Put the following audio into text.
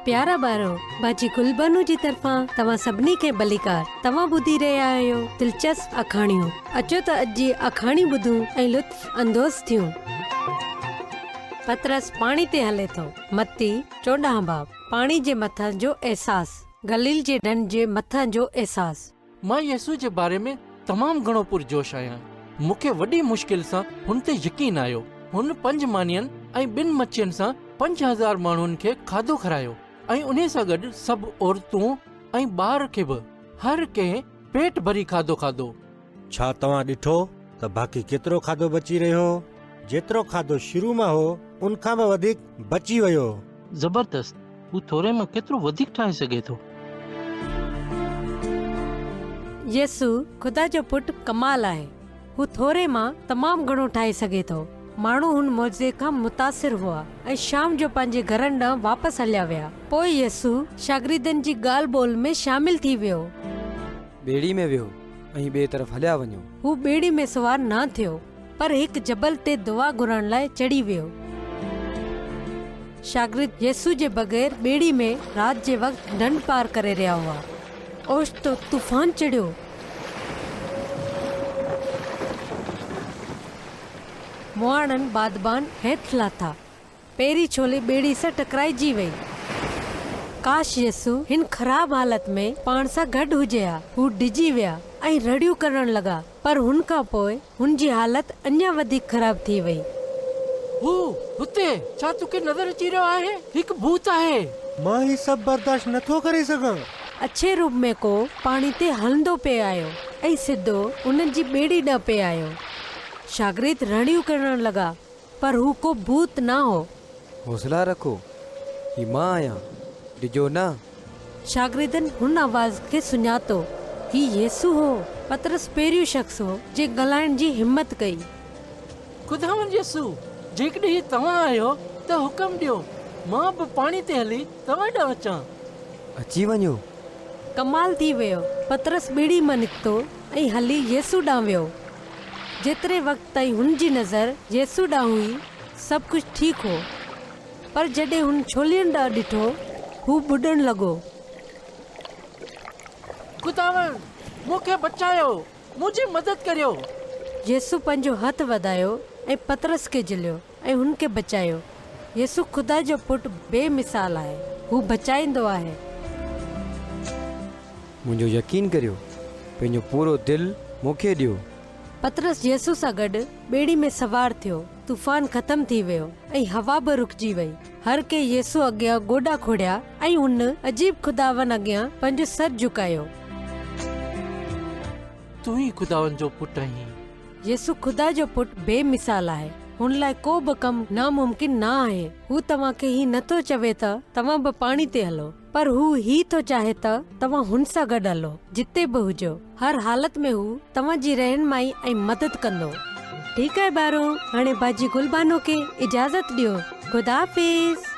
پيارا ٻارو، باجي گلبانو جي طرفان توهان سڀني کي ڀليڪار. توهان ٻڌي رهيا آهيو دلچسپ آکاڻيون. اچو ته اڄ جي آکاڻي ٻڌون ۽ لطف اندوز ٿيون. پطرس پاڻي تي هلي ٿو. متي 14 باب، پاڻي جي مٿان جو احساس. گليل جي ڍنڍ جي مٿان جو احساس. مان يسوع جي باري ۾ تمام گهڻو پرجوش آهيان. مون کي وڏي مشڪل سان هن تي يقين آيو. هن پنج مانين ۽ ٻن مڇين سان 5000 ماڻهن کي کاڌو کارايو ۽ انهي سان گڏ سڀ عورتون ۽ ٻار کي به. هر ڪنهن پيٽ ڀري کاڌو کاڌو. ڇا توهان ڏٺو ته باقي ڪيترو کاڌو بچي رهيو هو؟ جيترو کاڌو شروع مان هو، ان کان به وڌيڪ بچي ويو. زبردست! هو ٿوري مان ڪيترو وڌيڪ ٺاهي سگهي ٿو. يسوع خدا جو پٽ ڪمال آهي. هو ٿوري مان تمام گهڻو ٺاهي سگهي ٿو. ماڻهو هن معجزي کان متاثر هئا ۽ شام جو پنهنجي گهرن ڏانهن واپس هليا ويا. پوء يسوع شاگردن جي ڳالهه ٻولهه ۾ شامل ٿي ويو. ٻيڙي ۾ ويهو ۽ ٻئي طرف هليا وڃو. هو ٻيڙي ۾ سوار نه ٿيو، پر هڪ جبل تي دعا گهرڻ لاء چڙهي ويو. شاگرد يسوع جي بغير ٻيڙي ۾ رات جي وقت ڍنڍ پار ڪري رهيا هئا. اوچتو طوفان چڙهيو. مهاڻن بادبان هيٺ لاٿا. پهرين ڇولي ٻيڙي سان ٽڪرائجي وئي. ڪاش يسوع هن خراب حالت ۾ پاڻ سان گڏ هجي ها. هو ڊڄي ويا ۽ رڙيون ڪرڻ لڳا، پر هن کان پوء هن جي حالت اڃا وڌيڪ خراب ٿي وئي. هو هتي! ڇا توکي نظر اچي رهيو آهي؟ هڪ ڀوت آهي! مان هي سڀ برداشت نٿو ڪري سگهان. اڇي روپ ۾ ڪو پاڻي تي هلندو پئي آيو ۽ سڌو انهن جي ٻيڙي ڏانهن پئي آيو. شاگرد رڙيون ڪرڻ لڳا، پر هو ڪو ڀوت نه هو. حوصلا رکو، هي مان آهيان، ڊڄو نه. شاگردن هن آواز کي سڃاتو، هي يسوع هو. پطرس پهريون شخص هو، جنهن ڳالهائڻ جي همت ڪئي. خداوند يسوع، جيڪڏهن هي توهان آهيو ته حڪم ڏيو، مان به پاڻي تي هلي توهان ڏانهن اچان. اچي وڃو. ڪمال ٿي ويو. پطرس ٻيڙي مان نڪتو ۽ هلي يسوع ڏانهن ويو. جيتري وقت تائين هن جي نظر يسوع ڏانهن هئي، سڀ ڪجهه ٺيڪ هو. پر جڏهن هن ڇولين ڏانهن ڏٺو، هو ٻڏڻ لڳو. خداوند، مون کي بچايو! منهنجي مدد ڪريو! يسوع پنهنجو هٿ وڌايو ۽ پطرس کي جهليو ۽ هن کي بچايو. يسوع خدا جو پٽ بي مثال آهي. هو بچائيندو آهي. منهنجو يقين ڪريو، پنهنجو پورو دل مون کي ڏيو. پطرس يسوع سان گڏ ٻيڙي ۾ سوار ٿيو. طوفان ختم ٿي ويو ۽ هوا به رڪجي وئي. هر ڪنهن يسوع اڳيان گوڏا کوڙيا ۽ هن عجيب خداوند اڳيان پنهنجو سر جهڪايو. تون ئي خداوند جو پٽ آهين. يسوع خدا جو پٽ بي مثال آهي. هن لاء ڪو به ڪم ناممڪن نه آهي. هو توهان کي هي نه ٿو چوي ته توهان به پاڻي تي هلو، پر هو هي ٿو چاهي ته توهان هن سان گڏ هلو، جتي به هجو. هر حالت ۾ هو توهان جي رهنمائي ۽ مدد ڪندو. ٺيڪ آهي ٻارو، هاڻي باجي گلبانو کي اجازت ڏيو. خدا حافظ.